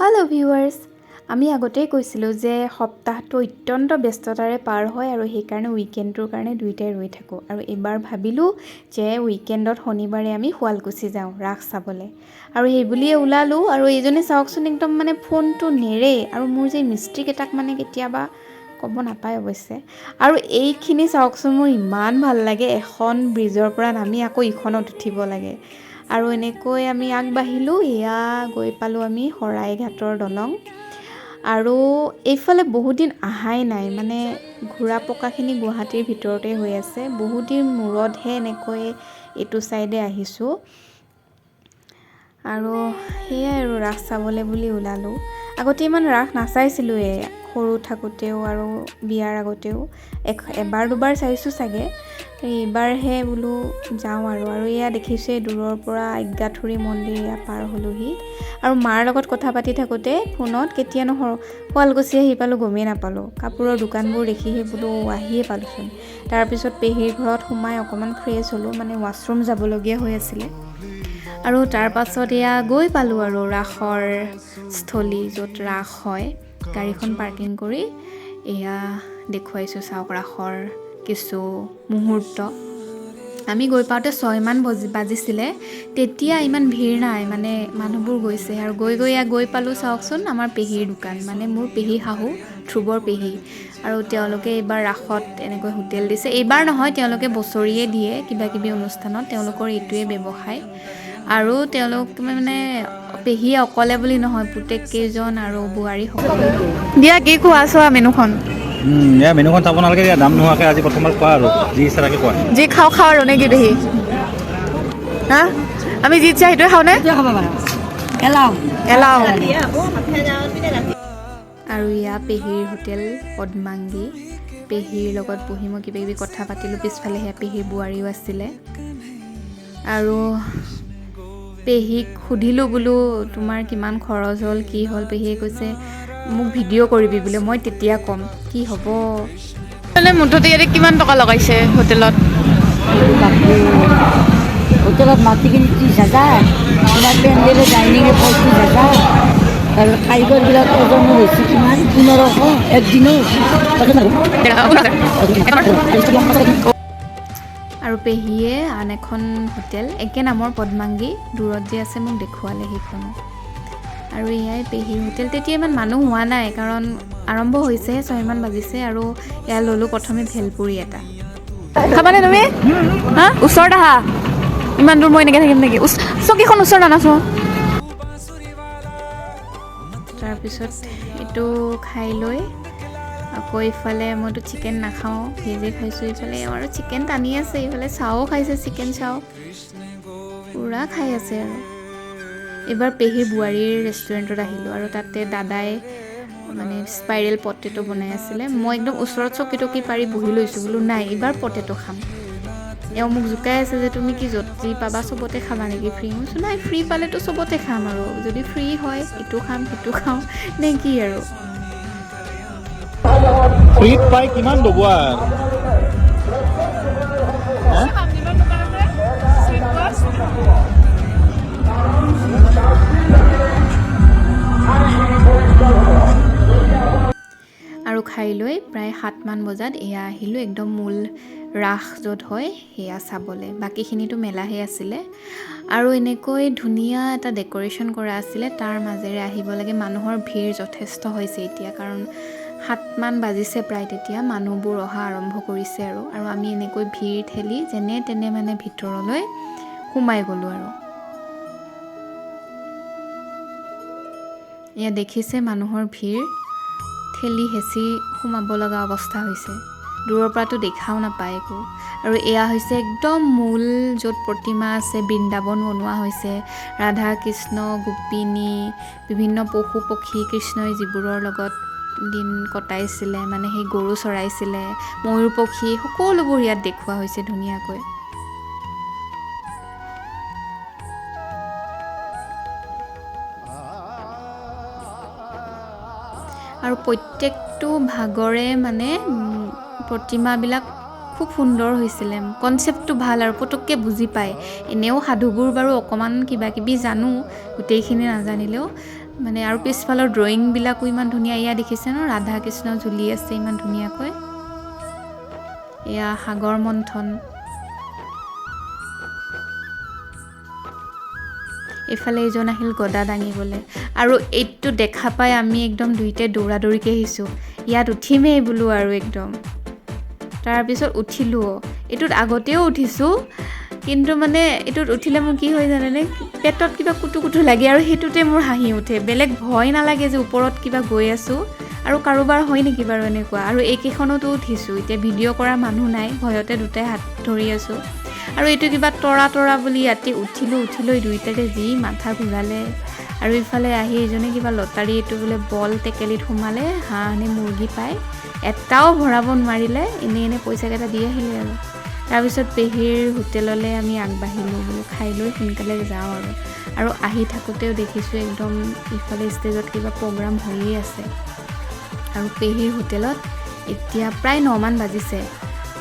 Hello' viewers, আমি আগতেই কৈছিলোঁ যে সপ্তাহটো অত্যন্ত ব্যস্ততাৰে পাৰ হয় আৰু সেইকাৰণে উইকেণ্ডটোৰ কাৰণে দুয়োটাই ৰৈ থাকোঁ। আৰু এইবাৰ ভাবিলোঁ যে উইকেণ্ডত শনিবাৰে আমি শুৱালকুছি যাওঁ ৰাস চাবলৈ, আৰু সেই বুলিয়ে ওলালোঁ। আৰু এইজনে চাওকচোন, একদম মানে ফোনটো নেৰে। আৰু মোৰ যে মিস্ত্ৰীকেইটাক মানে কেতিয়াবা ক'ব নাপায় অৱশ্যে। আৰু এইখিনি চাওকচোন, মোৰ ইমান ভাল লাগে, এখন ব্ৰিজৰ পৰা নামি আকৌ ইখনত উঠিব লাগে। আৰু এনেকৈ আমি আগবাঢ়িলোঁ। এয়া গৈ পালোঁ আমি শৰাইঘাটৰ দলং। আৰু এইফালে বহুত দিন অহাই নাই, মানে ঘূৰা পকাখিনি গুৱাহাটীৰ ভিতৰতে হৈ আছে। বহুত দিন মূৰতহে এনেকৈ এইটো ছাইডে আহিছোঁ। আৰু সেয়াই আৰু ৰাস চাবলৈ বুলি ওলালোঁ। আগতে ইমান ৰাস নাচাইছিলোঁৱে, সৰু থাকোঁতেও আৰু বিয়াৰ আগতেও এবাৰ দুবাৰ চাইছোঁ চাগে। এইবাৰহে বোলো যাওঁ আৰু। আৰু এয়া দেখিছেই দূৰৰ পৰা আজ্ঞাঠুৰি মন্দিৰ, এয়া পাৰ হ'লোহি। আৰু মাৰ লগত কথা পাতি থাকোঁতে ফোনত কেতিয়ানো শুৱালকুছি আহি পালোঁ গমেই নাপালোঁ। কাপোৰৰ দোকানবোৰ দেখিহে বোলো আহিয়ে পালোঁচোন। তাৰপিছত পেহীৰ ঘৰত সোমাই অকণমান ফ্ৰেছ হ'লোঁ, মানে ৱাছৰুম যাবলগীয়া হৈ আছিলে। আৰু তাৰ পাছত এয়া গৈ পালোঁ আৰু ৰাসৰ স্থলী য'ত ৰাস হয়। গাড়ীখন পাৰ্কিং কৰি এয়া দেখুৱাইছোঁ, চাওক ৰাসৰ কিছু মুহূৰ্ত। আমি গৈ পাওঁতে 6মান বাজিছিলে, তেতিয়া ইমান ভিৰ নাই, মানে মানুহবোৰ গৈছে। আৰু গৈ গৈ এয়া গৈ পালোঁ, চাওকচোন আমাৰ পেহীৰ দোকান, মানে মোৰ পেহী শাহু ধ্ৰুৱৰ পেহী। আৰু তেওঁলোকে এইবাৰ ৰাসত এনেকৈ হোটেল দিছে। এইবাৰ নহয়, তেওঁলোকে বছৰিয়ে দিয়ে কিবা কিবি অনুষ্ঠানত, তেওঁলোকৰ এইটোৱে ব্যৱসায়। আৰু তেওঁলোক মানে পেহীয়ে অকলে বুলি নহয়, পুতেক কেইজন আৰু বোৱাৰী সকলো। দিয়া, কি খোৱা চোৱা মেনুখন? এয়া মেনুখন চাব নালাগে দিয়া, দাম নোহোৱাকৈ আজি প্ৰথমবাৰ খোৱা আৰু যি ইচ্ছা তাকে খোৱা। যি খাওঁ খাওঁ আৰু, নে কি পেহী? হা, আমি যি ইচ্ছা সেইটোৱে খাওঁ নে? এলাও। এলাও। আৰু এয়া পেহীৰ হোটেল পদ্মাংগী। পেহীৰ লগত বহি মই কিবা কিবি কথা পাতিলোঁ। পিছফালে সেয়া পেহীৰ বোৱাৰীও আছিলে। আৰু পেহীক সুধিলোঁ বোলো তোমাৰ কিমান খৰচ হ'ল, কি হ'ল? পেহীয়ে কৈছে মোক ভিডিঅ' কৰিবি বোলে, মই তেতিয়া ক'ম কি হ'ব। মানে মুঠতে ইয়াতে কিমান টকা লগাইছে হোটেলত? হোটেলত মাটি কিনি 30,000, তোমাৰ পেণ্ডেলে ডাইনিঙে 35,000, আৰু কাৰিকৰবিলাক এজনৰ হৈছে কিমান, 1500 একদিনত। আৰু পেহীয়ে আন এখন হোটেল একে নামৰ পদ্মাংগী দূৰত যে আছে মোক দেখুৱালে সেইখনো। আৰু এয়াই পেহীৰ হোটেল। তেতিয়া ইমান মানুহ হোৱা নাই, কাৰণ আৰম্ভ হৈছেহে, 6মান বাজিছে। আৰু এয়া ল'লোঁ প্ৰথমে ভেলপুৰি এটা। খাবানে তুমি? হা, ওচৰত আহা। ইমান দূৰ মই এনেকৈ থাকিম নেকি? চকীখন ওচৰত আনাচোন। তাৰপিছত এইটো খাই লৈ আকৌ ইফালে মইতো চিকেন নাখাওঁ, ভেজে খাইছোঁ। ইফালে এওঁ আৰু চিকেন টানি আছে, ইফালে চাও খাইছে, চিকেন চাও পূৰা খাই আছে। আৰু এইবাৰ পেহীৰ বোৱাৰীৰ ৰেষ্টুৰেণ্টত আহিলোঁ আৰু তাতে দাদাই মানে স্পাইৰেল পটেটো বনাই আছিলে। মই একদম ওচৰত চকী টকী পাৰি বহি লৈছোঁ, বোলো নাই এইবাৰ পটেটো খাম। এওঁ মোক জোকাই আছে যে তুমি কি য'ত যি পাবা চবতে খাবা নেকি ফ্ৰী? মই কৈছোঁ নাই, ফ্ৰী পালেতো চবতে খাম আৰু যদি ফ্ৰী হয় ইটো খাম সিটো খাওঁ নে কি আৰু। ফ্ৰীত পাই কিমান ল'ব আৰু? হা? আৰু খাই লৈ প্ৰায় 7মান বজাত এয়া আহিলোঁ একদম মূল ৰাস য'ত হয় সেয়া চাবলৈ। বাকীখিনিতো মেলাহে আছিলে। আৰু এনেকৈ ধুনীয়া এটা ডেক'ৰেশ্যন কৰা আছিলে, তাৰ মাজেৰে আহিব লাগে। মানুহৰ ভিৰ যথেষ্ট হৈছে এতিয়া, কাৰণ 7মান বাজিছে প্ৰায় তেতিয়া মানুহবোৰ অহা আৰম্ভ কৰিছে। আৰু আৰু আমি এনেকৈ ভিৰ ঠেলি যেনে তেনে মানে ভিতৰলৈ সোমাই গ'লোঁ। আৰু এয়া দেখিছে মানুহৰ ভিৰ, ঠেলি হেঁচি সোমাব লগা অৱস্থা হৈছে। দূৰৰ পৰাতো দেখাও নাপায় একো। আৰু এয়া হৈছে একদম মূল য'ত প্ৰতিমা আছে, বৃন্দাবন বনোৱা হৈছে, ৰাধা কৃষ্ণ, গোপিনী, বিভিন্ন পশু পক্ষী, কৃষ্ণই যিবোৰৰ লগত দিন কটাইছিলে, মানে সেই গৰু চৰাইছিলে, ময়ূৰ পক্ষী, সকলোবোৰ ইয়াত দেখুওৱা হৈছে ধুনীয়াকৈ। আৰু প্ৰত্যেকটো ভাগৰে মানে প্ৰতিমাবিলাক খুব সুন্দৰ হৈছিলে, কনচেপ্টটো ভাল আৰু পটককৈ বুজি পায়। এনেও সাধুবোৰ বাৰু অকণমান কিবা কিবি জানো, গোটেইখিনি নাজানিলেও। মানে আৰু পিছফালৰ ড্ৰয়িংবিলাকো ইমান ধুনীয়া। এয়া দেখিছে ন, ৰাধা কৃষ্ণ ঝুলি আছে ইমান ধুনীয়াকৈ। এয়া সাগৰ মন্থন। এইফালে এইজন আহিল গদা দাঙিবলৈ আৰু এইটো দেখা পাই আমি একদম দুইটাই দৌৰা দৌৰিকৈ আহিছোঁ, ইয়াত উঠিমেই বোলো আৰু একদম। তাৰপিছত উঠিলোও। এইটোত আগতেও উঠিছোঁ, কিন্তু মানে এইটোত উঠিলে মোৰ কি হয় জানেনে, পেটত কিবা কুটু কুটু লাগে আৰু সেইটোতে মোৰ হাঁহি উঠে। বেলেগ ভয় নালাগে যে ওপৰত কিবা গৈ আছোঁ। আৰু কাৰোবাৰ হয় নেকি বাৰু এনেকুৱা? আৰু এইকেইখনতো উঠিছোঁ, এতিয়া ভিডিঅ' কৰা মানুহ নাই, ভয়তে দুটাই হাত ধৰি আছোঁ। আৰু এইটো কিবা তৰা তৰা বুলি ইয়াতে উঠিলোঁ, উঠি লৈ দুইটাৰে যি মাথা ঘূৰালে। আৰু ইফালে আহি এজনে কিবা লটাৰী, এইটো বোলে বল টেকেলিত সোমালে হাঁহ নে মুৰ্গী পায়, এটাও ভৰাব নোৱাৰিলে, এনেই এনেই পইচাকেইটা দি আহিলে আৰু। তাৰপিছত পেহীৰ হোটেললৈ আমি আগবাঢ়িলোঁ, বোলো খাই লৈ সোনকালে যাওঁ আৰু। আৰু আহি থাকোঁতেও দেখিছোঁ একদম ইফালে ষ্টেজত কিবা প্ৰগ্ৰাম হৈয়ে আছে। আৰু পেহীৰ হোটেলত এতিয়া প্ৰায় 9মান বাজিছে,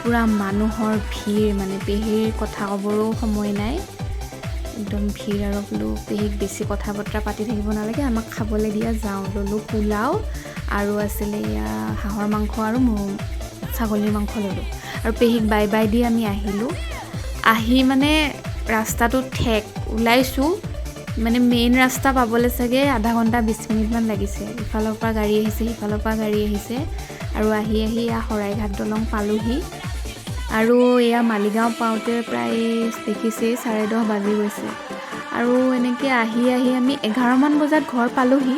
পূৰা মানুহৰ ভিৰ, মানে পেহীৰ কথা ক'বৰো সময় নাই, একদম ভিৰ। আৰু বোলো পেহীক বেছি কথা বতৰা পাতি থাকিব নালাগে, আমাক খাবলৈ দিয়া, যাওঁ। ল'লোঁ পোলাও আৰু আছিলে এয়া হাঁহৰ মাংস আৰু ছাগলীৰ মাংস ল'লোঁ। আৰু পেহীক বাই বাই the আমি আহিলোঁ। আহি মানে ৰাস্তাটো ঠেক, ওলাইছোঁ মানে মেইন ৰাস্তা পাবলৈ চাগে আধা ঘণ্টা 20 মিনিটমান লাগিছে। ইফালৰ পৰা গাড়ী আহিছে, সিফালৰ পৰা গাড়ী আহিছে। আৰু আহি আহি এয়া শৰাইঘাট দলং পালোহি। আৰু এয়া মালিগাঁও পাওঁতে প্ৰায় দেখিছেই 10:30 বাজি গৈছে। আৰু এনেকৈ আহি আহি আমি 11মান বজাত ঘৰ পালোহি।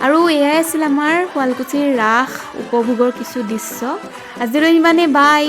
আৰু এয়াই আছিল আমাৰ শুৱালকুছিৰ ৰাস উপভোগৰ কিছু দৃশ্য। আজিলৈ ইমানেই, বাই।